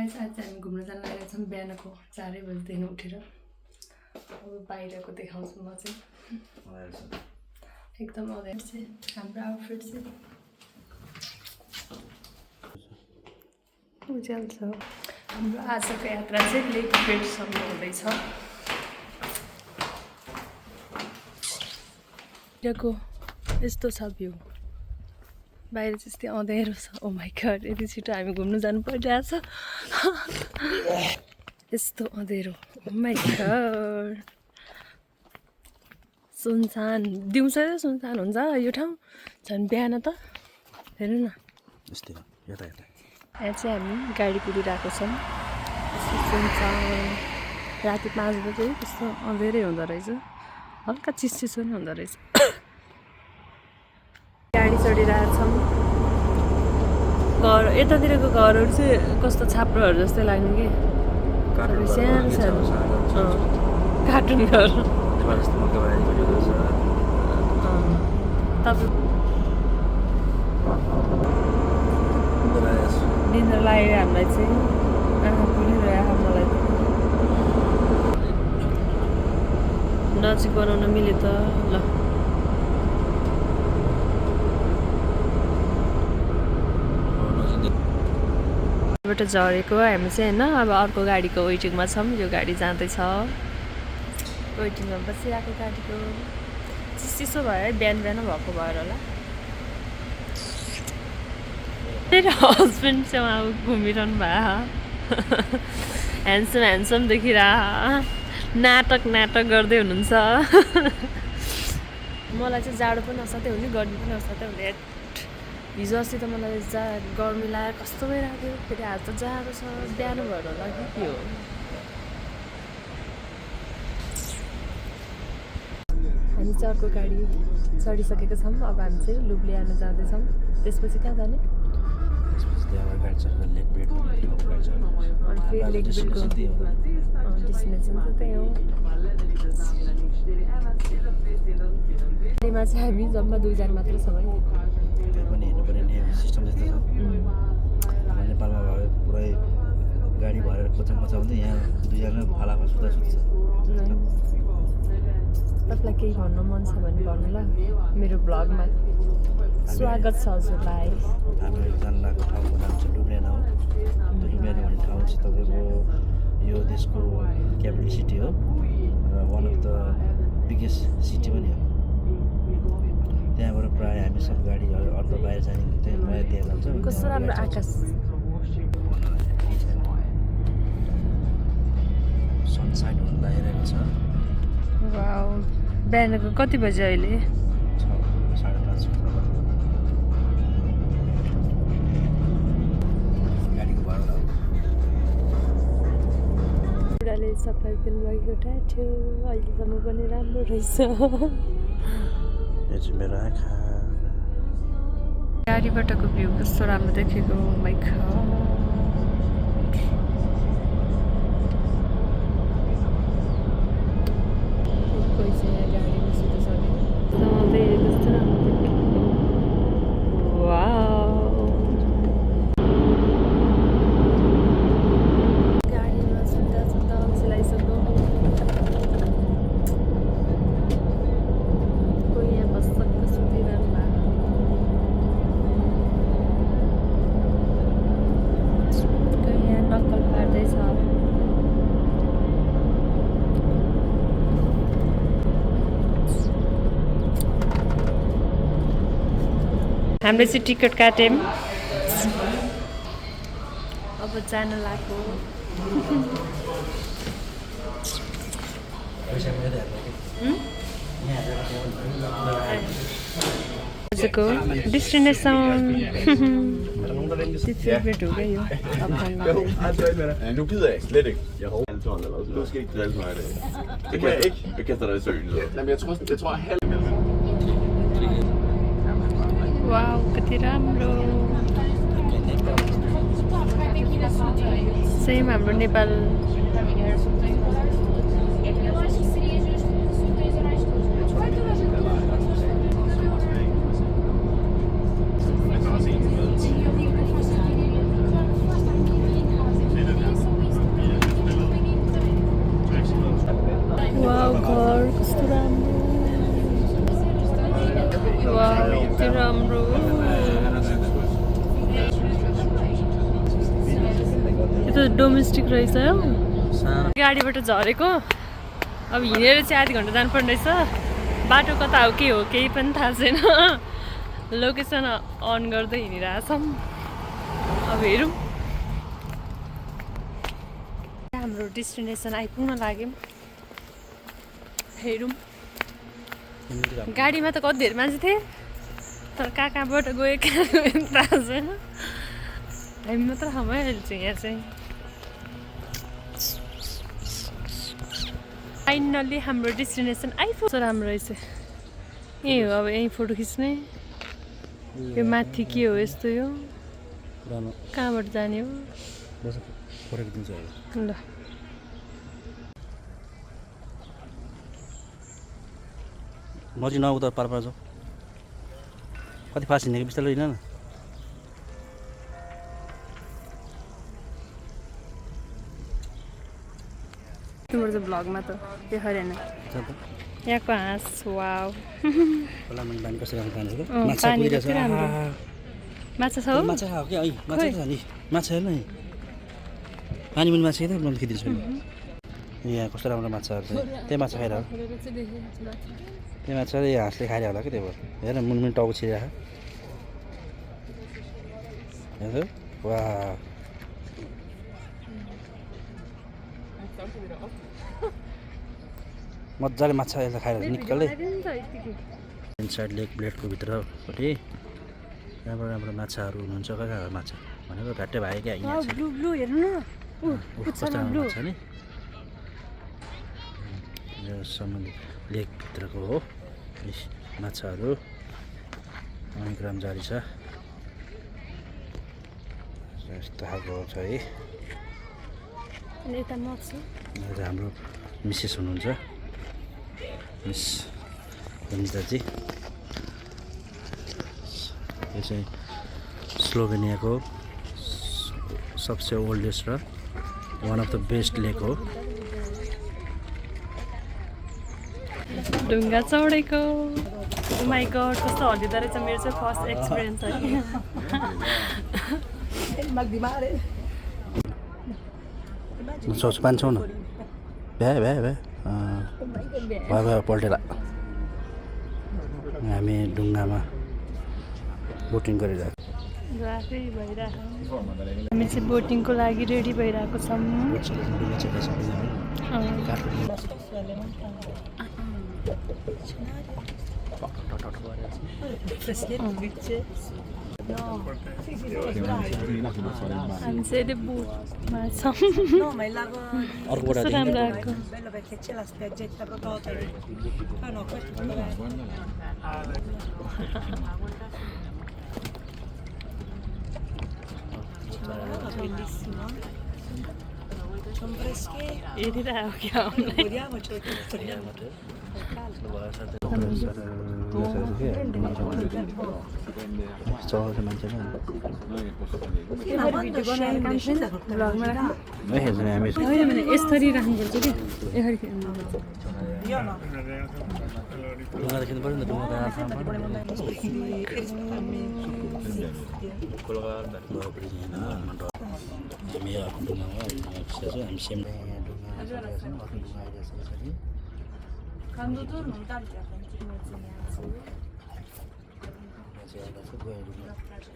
Guys आज हामी घुम्न जान लागेका छौँ बिहानको 4 बजेदेखि उठेर। अब बाहिरको देखाउँछु म चाहिँ एकदम अँध्यारो चाहिँ हाम्रो आउटफिट चाहिँ उज्यालो छ। हाम्रो आजको यात्रा चाहिँ लेक बेडसम्म हुँदैछ। बाहिरको यस्तो छ भ्यू, बाहिर चाहिँ यस्तै अँध्यारो छ। ओ माई गॉड, यति छिटो हामी घुम्नु जानु परिरहेछ। यस्तो अँध्यारो, ओ माई गॉड। सुनसान, दिउँसो सुनसान हुन्छ यो ठाउँ, झन् बिहान त हेर्नु न। यहाँ चाहिँ हामी गाडी कुदिरहेको छौँ। सुनसान, राति 5 बजे त्यस्तो अँधेरै हुँदो रहेछ, हल्का चिसो पनि हुँदो रहेछ। गाडी चढिरहेछौँ। घर यतातिरको घरहरू चाहिँ कस्तो छाप्रोहरू जस्तै लाग्ने कि, सानो सानो कार्टुन घर। निन्द्रा लाग्यो हामीलाई चाहिँ, आँखा खुलिरहेको मलाई। नजिक बनाउन मिल्यो त ल। बाट झरेको हामी चाहिँ होइन, अब अर्को गाडीको वेटिङमा छौँ। यो गाडी जाँदैछ, वेटिङमा बसिरहेको गाडीको। चिसो भयो है, बिहान बिहान भएको भएर होला। मेरो हस्बेन्ड चाहिँ उहाँ घुमिरहनु भयो, ह्यान्डसम देखिरह नाटक गर्दै हुनुहुन्छ। मलाई चाहिँ जाडो पनि असाध्यै हुने, गर्मी पनि असाध्यै हुने। हिजो अस्ति त मलाई गर्मी लाग्यो, कस्तो भइरहेको थियो। फेरि आज त जाडो छ, बिहान भएर होला कि के हो। हामी चाहिँ अर्को गाडी चढिसकेको छौँ। अब हामी चाहिँ लुब्लियाना जाँदैछौँ। त्यसपछि कहाँ जाने? अनि फेरि लेक बेडको डेस्टिनेसन चाहिँ त्यही हो। गाडीमा चाहिँ हामी जम्मा 2 जना मात्र छौँ है। नेपालमा भयो पुरै गाडी भरेर कोचाउँदै, यहाँ 2 जना फालामा सुत्छ। तपाईँलाई केही भन्नु मन छ भने भन्नु ल, मेरो भ्लगमा स्वागत छ हजुरलाई। हामी जान लागेको ठाउँको नाम चाहिँ लुब्लियाना हो। लुब्लियाना भन्ने ठाउँ चाहिँ तपाईँको यो देशको क्यापिटल सिटी हो र one of the biggest city पनि हो। त्यहाँबाट प्रायः हामी सब गाडीहरू अर्को बाहिर जाने चाहिँ प्रायः त्यहाँ जान्छ। कस्तो राम्रो आकाश, सनसाइन हुन लागिरहेको छ। वाउ, बिहानको कति बजे अहिले? 5:30। गाडीको भाडा बुढाले सफाइ दिनुभएको ट्याटो अहिलेसम्म पनि राम्रो रहेछ। यो चाहिँ मेरो आँखा। गाडीबाटको भ्यू कस्तो राम्रो देखेको, माइ गॉड। कोही चाहिँ यहाँ गाडीमा सुत्छ नि, कस्तो राम्रो देखेको। वाउ, गाडीमा सुत्दा अल्छी लागिसक्यो। कोही यहाँ बस्सक्क सुतिरहनु भएको, कोही यहाँ नक्कल पार्दैछ। हामीले चाहिँ टिकट काट्यौँ, अब जान लाग्यो। आजको डेस्टिनेसन फेभरेट हो क्या यो। Nu gider jeg slet ikke. Jeg håber, du skal ikke drille mig i dag. Det kan jeg ikke. Jeg kaster dig i søen. Jamen, jeg tror halv. Wow, कति राम्रो। Same हाम्रो नेपाल। यो त domestic रहेछ हो सानो गाडीबाट झरेको अब हिँडेर चाहिँ आधी घन्टा जानुपर्ने रहेछ बाटो कता हो के हो केही पनि थाहा छैन लोकेसन अन गर्दै हिँडिरहेछौँ अब हेरौँ हाम्रो डेस्टिनेसन आइपुग्न लाग्यौँ हेरौँ गाडीमा त कति धेरै मान्छे थिए तर कहाँबाट गयो कहाँ गयो थाहा छैन हामी मात्र खामै अहिले चाहिँ यहाँ चाहिँ फाइनल्ली हाम्रो डेस्टिनेसन आइपुग्छ राम्रो रहेछ यही हो अब यहीँ फोटो खिच्ने यो माथि के हो यस्तो यो कहाँबाट जाने हो ल मजी नआउँदा पार जाउँ कति फास्ट हिँडेको बिस्तारै हिँड न तिम्रो चाहिँ भ्लगमा त देखाइरहेन यहाँको हाँस वाउ पानी कसरी राम्रो पानी हो पानी कति राम्रो माछा छ हो माछा खाऊ क्या है माछा छ नि माछा हेर्न है पानी पनि माछा हेर्दा मन खिदिन्छ यहाँ कस्तो राम्रो माछाहरू छ त्यही माछा खाइरह त्यही माछा यहाँ हाँसले खाइरह होला कि त्यही भएर हेर मुनमुन टाउको छिरिरह हेर वा मजाले माछा यसलाई खाइरह निक्कलै इनसाइड लेक ब्लेडको भित्रपट्टि राम्रो राम्रो माछाहरू हुनुहुन्छ कहाँ कहाँ माछा भनेको घाटे भाइ क्या यहाँ ब्लू ब्लू हेर्नु न कस्तो राम्रो माछा नि यो समुद्र लेकभित्रको हो माछाहरू अनेक रामजारी छ यस्तो खालको छ है यता मक्छु हाम्रो मिसेस हुनुहुन्छ मिस रमिताजी यो चाहिँ स्लोभेनियाको सबसे ओल्डेस्ट र वान अफ द बेस्ट लेक हो ढुङ्गा चढेको माइ गड कस्तो हल्लिँदो रहेछ मेरो चाहिँ फर्स्ट एक्सपिरियन्स है सोच पान्छौ न भ्या भ्या भ्या भयो भयो पल्टेर हामी ढुङ्गामा बोटिङ गरिरहेको हामी चाहिँ बोटिङको लागि रेडी भइरहेको छौँ हामी चाहिँ अहिले बोटमा छौँ कस्तो राम्रो आएको हेरिरहेको क्या चलाउँछ मान्छे यसरी राख्नुपर्छ कि यसरी खेल्नुपर्छ ढुङ्गा खेल्नु पऱ्यो नि त हामी आफ्नो ढुङ्गामा हामी सेम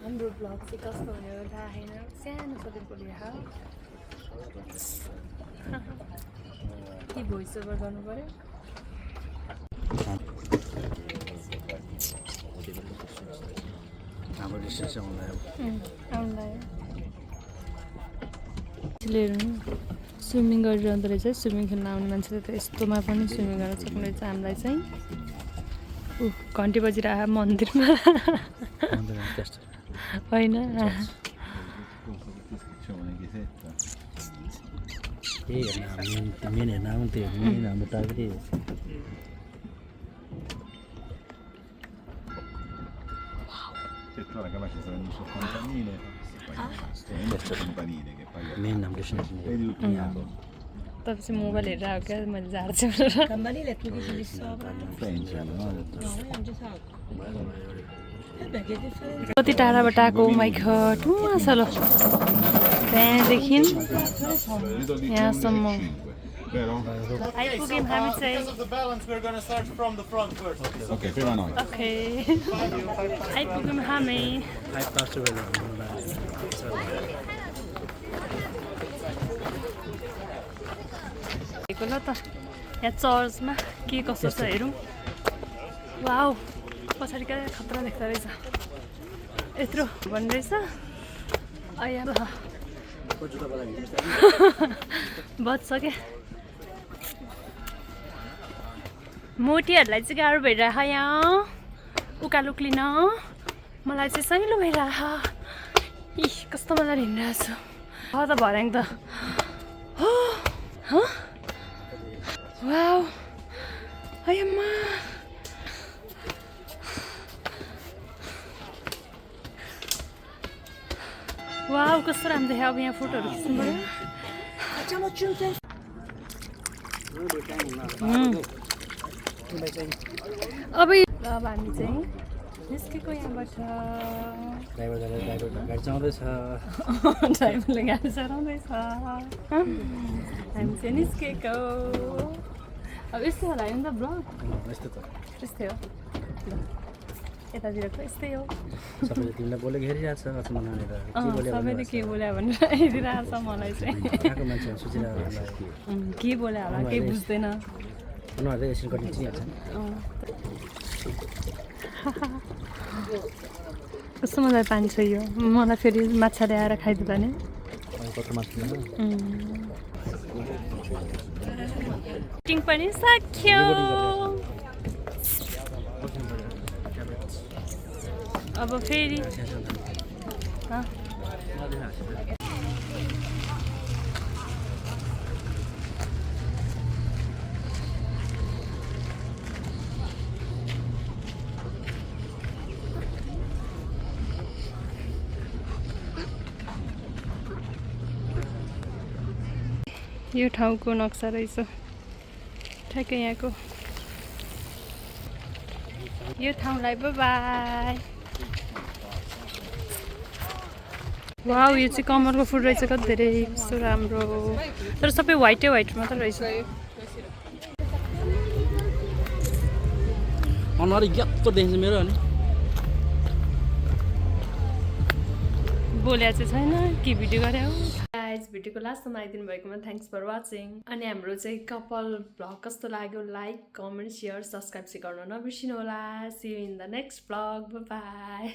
हाम्रो भ्लग चाहिँ कस्तो हुने हो थाहा छैन सानो सोधेको लेखा के भोइस ओभर गर्नु पऱ्यो हाम्रो डिस्टेन्स स्विमिङ गरिरहँदो रहेछ स्विमिङ खेल्न आउने मान्छेले त यस्तोमा पनि स्विमिङ गर्न सक्ने रहेछ हामीलाई चाहिँ घन्टी बजिरहेको मन्दिरमा होइन मेन हेर्न आउनु त्यो मेन हाम्रो टार्गेटै हो मेन हाम्रो डेस्टिनेसन तपाईँ चाहिँ मोबाइल हेरेर आएको क्या मैले झार्छु कति टाढाबाट आएको माइ गॉड मसलो त्यहाँदेखि यहाँसम्म आइपुग्यौँ हामी चाहिँ ओके आइपुग्यौँ हामी ल त यहाँ चर्चमा के कसो छ हेरौँ वाउ पछाडि क्या खतरा देख्दो रहेछ यत्रो भन्ने रहेछ आया बच्छ क्या मोटीहरूलाई चाहिँ गाह्रो भइरह यहाँ उकालो उक्लिन मलाई चाहिँ साइलो भइरह इ कस्तो मजाले हिँडिरहेको छु त भर्याङ त वाउ अयम्मा वाउ कस्तो राम्रो देख्यो अब यहाँ फोटोहरू खिच्नु पर्यो अब हामी चाहिँ निस्केको यहाँबाट गाडी चलाउँदैछ ड्राइभरले गाडी चलाउँदैछ हामी चाहिँ निस्केको अब यस्तै होला नि त ब्लग त्यस्तै हो यतातिरको यस्तै हो सबैले तिमीलाई बोलेको हेरिरहेको छ सबैले के बोल्यो भनेर हेरिरहेको छ मलाई चाहिँ मान्छे सोचिरहेको के बोल्यो होला केही बुझ्दैन उनीहरूले एकछिन कति चिनिहाल्छ कस्तो मजाले पानी छ यो मलाई फेरि माछा ल्याएर खाइदिँदा नि टिङ पनि सक्यो अब फेरि यो ठाउँको नक्सा रहेछ ठ्याक्कै यहाँको यो ठाउँलाई बाई वाउ यो चाहिँ कमलको फुल रहेछ कति धेरै कस्तो राम्रो तर सबै वाइटै वाइट मात्र रहेछ अनुहार यत्रो देखिन्छ मेरो अनि बोल्या चाहिँ छैन के भिडियो गरे हो गाइज भिडियोको लास्टमा आइदिनु भएकोमा थ्याङ्क्स फर वाचिङ अनि हाम्रो चाहिँ कपाल भ्लग कस्तो लाग्यो लाइक कमेन्ट सेयर सब्सक्राइब चाहिँ गर्न नबिर्सिनु होला see you in the next vlog by